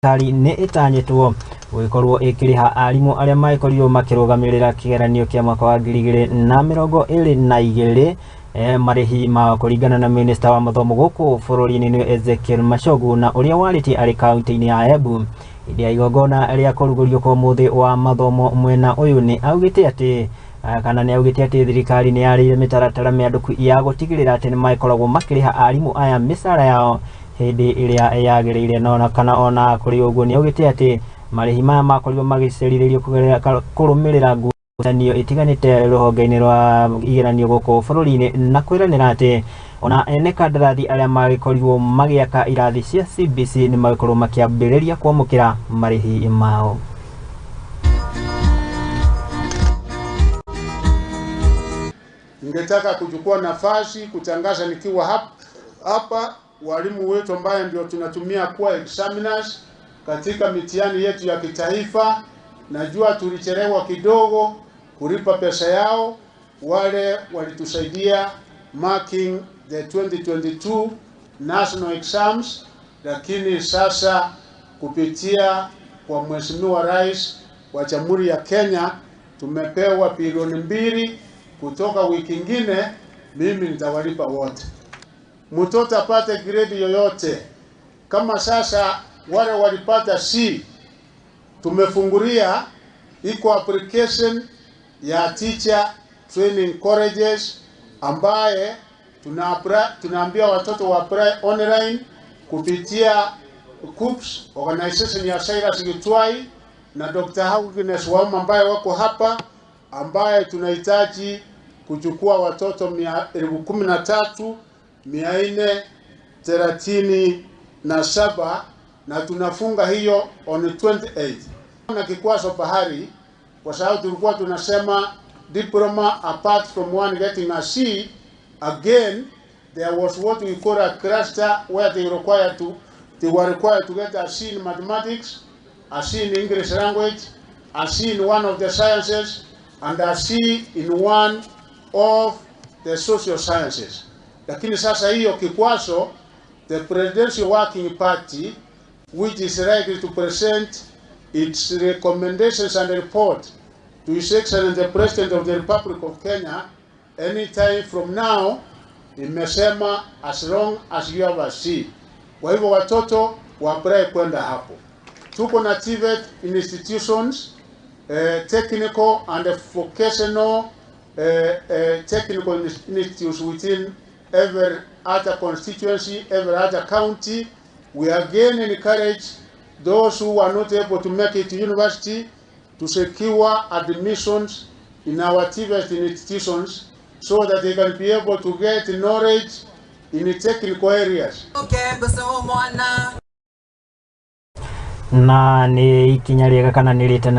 Thirikari nĩ ĩtanyĩtwo gũgĩkorwo ĩkĩrĩha arimũ arĩa magĩkorirwo makĩrũgamĩrĩra kĩgeranio kĩa mwaka wa 2022 marĩhi mao, kũringana na minista wa mathomo gũkũ bũrũri-inĩ nĩ Ezekiel Machogu, na ũrĩa warĩtie arĩ kaunti-inĩ ya Embu hĩndĩ ya igongona rĩa kũrugũrio kwa mũthĩ wa mathomo mwena ũyũ. Nĩ augĩte atĩ kana nĩ augĩte atĩ thirikari nĩ yarĩire mĩtaratara mĩandũku ya gũtigĩrĩra atĩ nĩ magĩkoragwo makĩrĩha arimũ aya mĩcara yao hĩndĩ ĩrĩa yagĩrĩire. No kana ona kũrĩ ũguo, nĩ augĩte atĩ marĩhi maya makorirwo magĩcerithĩrio kũgerera kũrũmĩrĩra ngucanio itiganĩte rũhonge-inĩ rwa igeranio gũkũ bũrũri-inĩ, na kwĩranĩra atĩ ona ene kandarathi arĩa magĩkorirwo magĩaka irathi cia CBC nĩ magĩkorwo makĩambĩrĩria kwamũkĩra marĩhi mao. Ningetaka kuchukua nafasi kutangaza nikiwa hapa walimu wetu ambaye ndio tunatumia kuwa examiners katika mitihani yetu ya kitaifa. Najua tulichelewa kidogo kulipa pesa yao, wale walitusaidia marking the 2022 national exams, lakini sasa kupitia kwa Mheshimiwa Rais wa Jamhuri ya Kenya tumepewa bilioni 2 kutoka wiki ingine, mimi nitawalipa wote. Mtoto apate grade yoyote, kama sasa wale walipata C, tumefungulia iko application ya teacher training colleges ambaye tunaambia watoto wa apply online kupitia KUCCPS, organization ya Cyrus Gitwai na Dr. Agnes Wauma ambaye wako hapa, ambaye tunahitaji kuchukua watoto 13,437 na tunafunga hiyo on 28 na kikwazo bahari, kwa sababu tulikuwa tunasema diploma, apart from one getting a C, again there was what we call a cluster where they were required to get a C in mathematics, a C in English language, a C in one of the sciences, and a C in one of the social sciences. Lakini sasa hiyo kikwazo, the Presidential Working Party, which is likely to present its recommendations and report to His Excellency the President of the Republic of Kenya anytime from now, imesema as long as you have a C. Kwa hivyo watoto wa apply kwenda hapo. Tuko na TVET institutions, technical and vocational technical institutes within every other constituency, every other county. We again encourage those who are not able to make it to university to secure admissions in our TVET institutions so that they can be able to get knowledge in the technical areas. Na nĩ ikinya rĩega kana nĩ rĩtana.